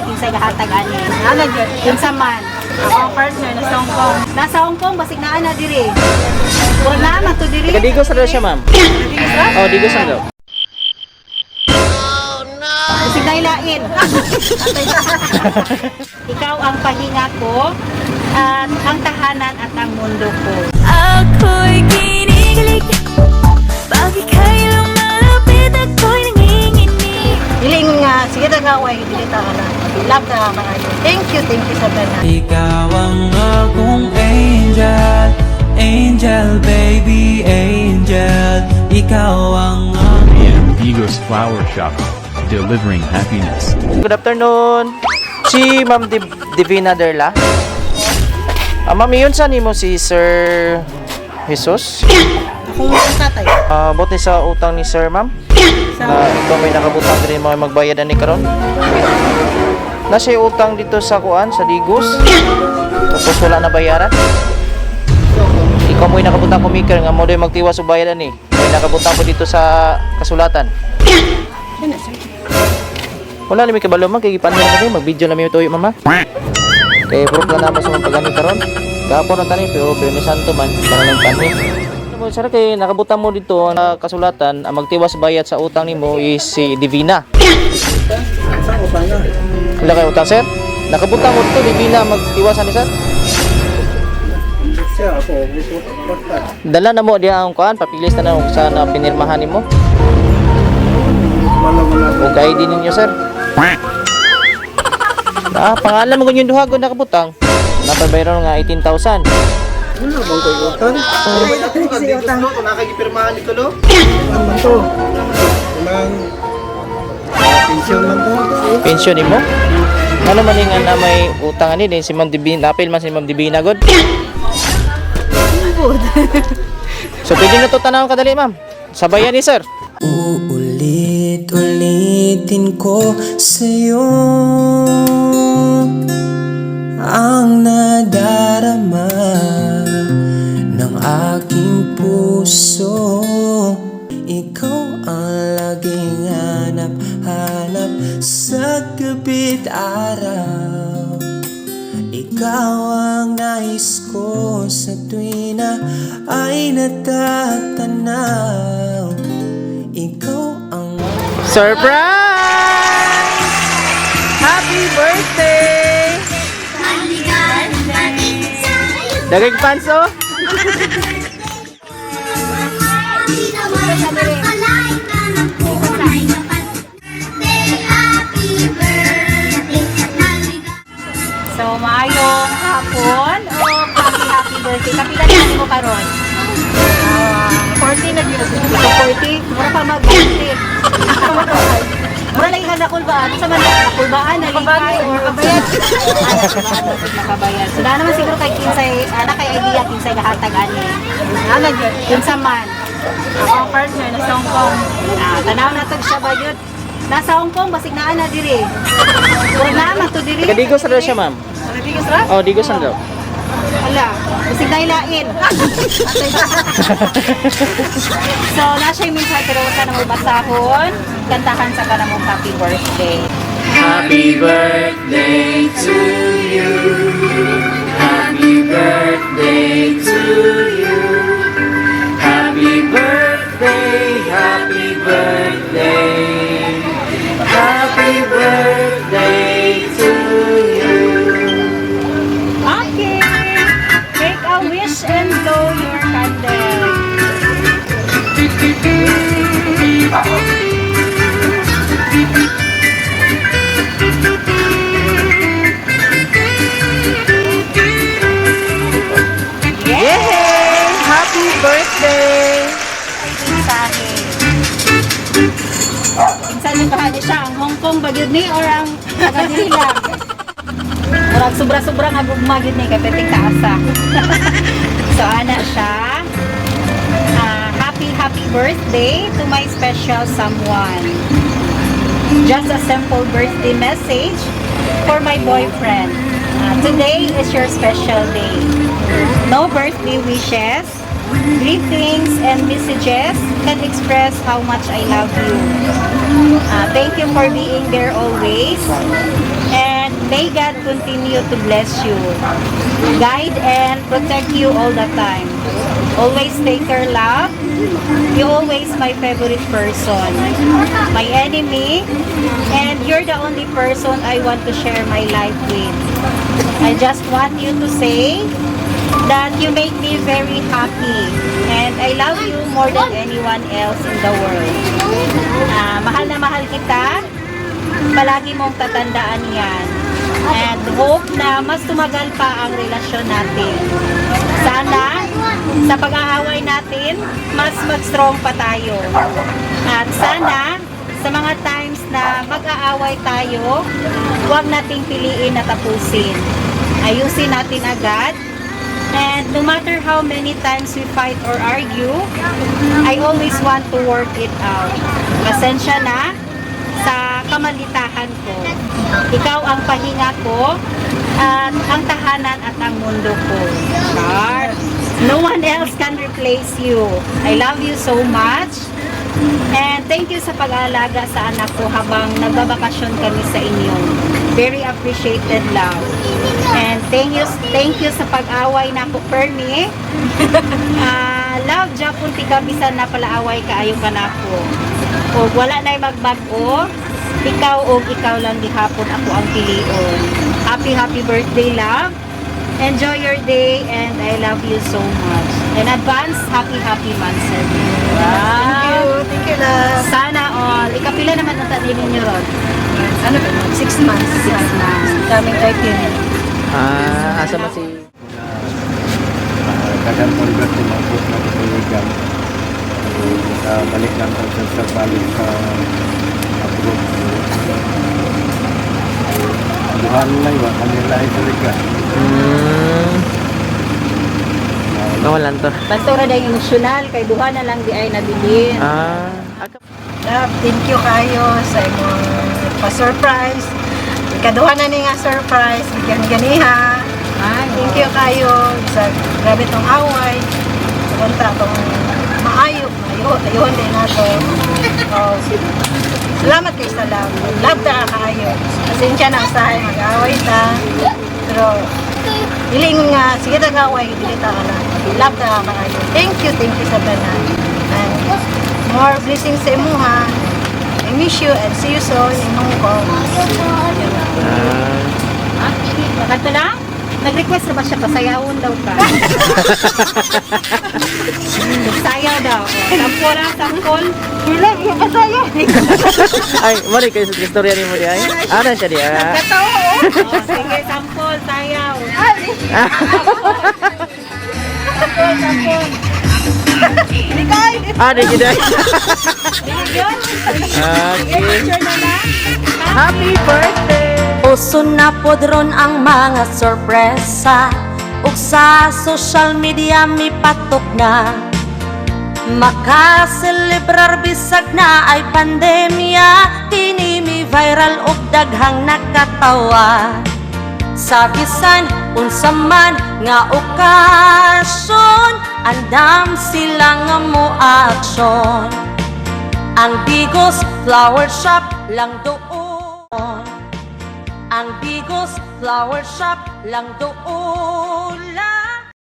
kinsay gahatag ani. Ana gyud. Kinsa man. Ako ang partner nasa Hong Kong. Nasa Hong Kong basig naa na diri. Murag naa man to diri. Taga Digos na daw siya, ma'am. Oh, Digos na daw. Basig nailain. Ikaw ang pahinga ko at ang tahanan at ang mundo ko. Ako'y kinikilig. Pag ika'y lumalapit, ako'y nanginginig. Dili ingon nga sige ta gaway, dili ta ana. Love ta kaayo. Thank you sa tanan. Ikaw ang akong angel, angel baby, angel. Ikaw ang AM Digos Flower Shop, delivering happiness. Good afternoon. Si Ma'am Divina Derla. Ah, ma'am, yun sa nimo si Sir Jesus? Akong tatay. Ah, about ni sa utang ni Sir, ma'am? Na ikaw may nakabutang din mga magbayad ani karon. Na siya utang dito sa kuan sa Digos. Tapos wala na bayaran. Ikaw mo'y nakabutang kumiker nga mo do'y magtiwas og bayad ani. May nakabutang po dito sa kasulatan. Wala na may kabalo man kay gipanhil na kay mag-video na mi tuyo mama. Kay proof na naman sa mga pagani karon. Gapon na tani pero Biyernes Santo man para lang panhil. Ano mo sir kay nakabutang mo dito ang kasulatan ang magtiwas bayad sa utang nimo is si Divina. Wala kay utang, sir? Nakabutang mo dito Divina magtiwas ani, sir? Dala na mo diha ang kuan, papilis na na kung saan na pinirmahan nimo. O ID ninyo, sir. Ah, pangalan mo ganyan duha gud nakabutang. Napabayron nga 18,000. Wala bang ko'y utang? Si utang. Kung nakagipirmahan nito, lo? Ano man to? Walang pensyon man to. Pensyon nimo? Ano man nga na may utang ani din si Ma'am Divina, napil man si Ma'am Divina gud. So pwede na to tanaw kadali, ma'am. Sabayan ni sir. Uulit-ulitin ko sa'yo ang nadarama ng aking puso. Ikaw ang laging hanap-hanap sa gabi't araw. Ikaw ang nais ko sa tuwina ay natatanaw. Ikaw ang Surprise! Happy birthday! Dagag fans oh. So, maayong hapon o happy happy birthday. Kapila na mo karon? Ah, 40 na gyud. So, 40. Mura pa mag-40. Mura lagi ka nakulbaan. Sa man nakulbaan, nalikay, or Nakabayad. Ah, nakulbaan, nakabayad. So, na naman siguro kay kinsay, ana kay idea kinsay gahatag ani. Ana gyud. Kinsa man. Ako ang partner nasa Hong Kong. Ah, tanaw na tag siya ba yun? Nasa Hong Kong basig naa na diri. Murag naa man to diri. Taga Digos na daw siya, ma'am. Digos ra? Oh, Digos na daw. Ala, basig nailain. So, na siya yung mensahe pero wala na mo basahon. Kantahan sa ka na mong happy birthday. Happy birthday to you. Happy birthday to you. Happy birthday, happy birthday. Happy birthday to you. Okay. Make a wish and blow your candle. Yay! Happy birthday! Mensahe. Kinsa yung bahagi siya? Ang Hong Kong ba gyud ni or ang taga diri lang? Murag sobra-sobra nga gugma gyud ni kay peting taasa. So ana siya. Ah, happy happy birthday to my special someone. Just a simple birthday message for my boyfriend. Ah, today is your special day. No birthday wishes, greetings, and messages can express how much I love you. Ah, thank you for being there always. And May God continue to bless you, guide and protect you all the time. Always take care, love. You always my favorite person, my enemy, and you're the only person I want to share my life with. I just want you to say that you make me very happy and I love you more than anyone else in the world. Ah, mahal na mahal kita. Palagi mong tatandaan yan. And hope na mas tumagal pa ang relasyon natin. Sana, sa pag-aaway natin, mas mag-strong pa tayo. At sana, sa mga times na mag-aaway tayo, huwag nating piliin na tapusin. Ayusin natin agad. And no matter how many times we fight or argue, I always want to work it out. Pasensya na sa kamalitahan ko. Ikaw ang pahinga ko at ang tahanan at ang mundo ko. Char. No one else can replace you. I love you so much. And thank you sa pag-aalaga sa anak ko habang nagbabakasyon kami sa inyo. Very appreciated, love. And thank you sa pag-away nako permi. Ah, love, Japon tika bisan na palaaway kaayo ka nako. O wala na'y magbag-o. Ikaw o ikaw lang gihapon ako ang pilion. Happy, happy birthday, love. Enjoy your day and I love you so much. In advance, happy, happy monthsary. Thank you. Wow. Thank you, love. Sana all. Ikapila naman ang tanin ninyo ron? Ano ba? 6 months. 6 months. Coming 13. Ah, asa man si Daghang pong birthday mga po na katuligan. Balik lang po sa balik sa abroad. Buhan lang ba? Kanila ay tuligan. Nawalan to. Bantura na yung emosyonal, kay duha na lang di ay nabilin. Ah, Love, thank you kayo sa imong pa-surprise. Ikaduha na ni nga surprise. Bigyan ganiha. Ay, Thank you kayo sa grabe tong away. Punta tong maayo, maayo, ayun din nato. Oh, salamat kay sa love. Love ta kaayo. Pasensya na usahay mag-away ta. Pero dili nga sige ta away dili ta ana. Love ta kaayo. Thank you sa tanan. And more blessings sa imuha. I miss you and see you soon in Hong Kong. Ah. Makanto na? Nag-request na ba siya? Pasayawon daw ka. Sayaw daw. Sampol na, sampol. Wala, yung pasayaw. Ay, mali kayo sa istorya ni mo di ay. Ana siya di ah. Oh, sige, sampol, sayaw. Sampol, sampol. Ah, di gid ay. Yun. Okay. Picture na lang. Happy birthday! Uso na pod ron ang mga sorpresa ug sa social media mipatok na. Makaselebrar bisag na ay pandemya. Kini mi viral ug daghang nakatawa. Sa bisan unsa man nga okasyon, andam sila nga mo aksyon. Ang Digos Flower Shop lang doon. Ang Digos Flower Shop lang doon.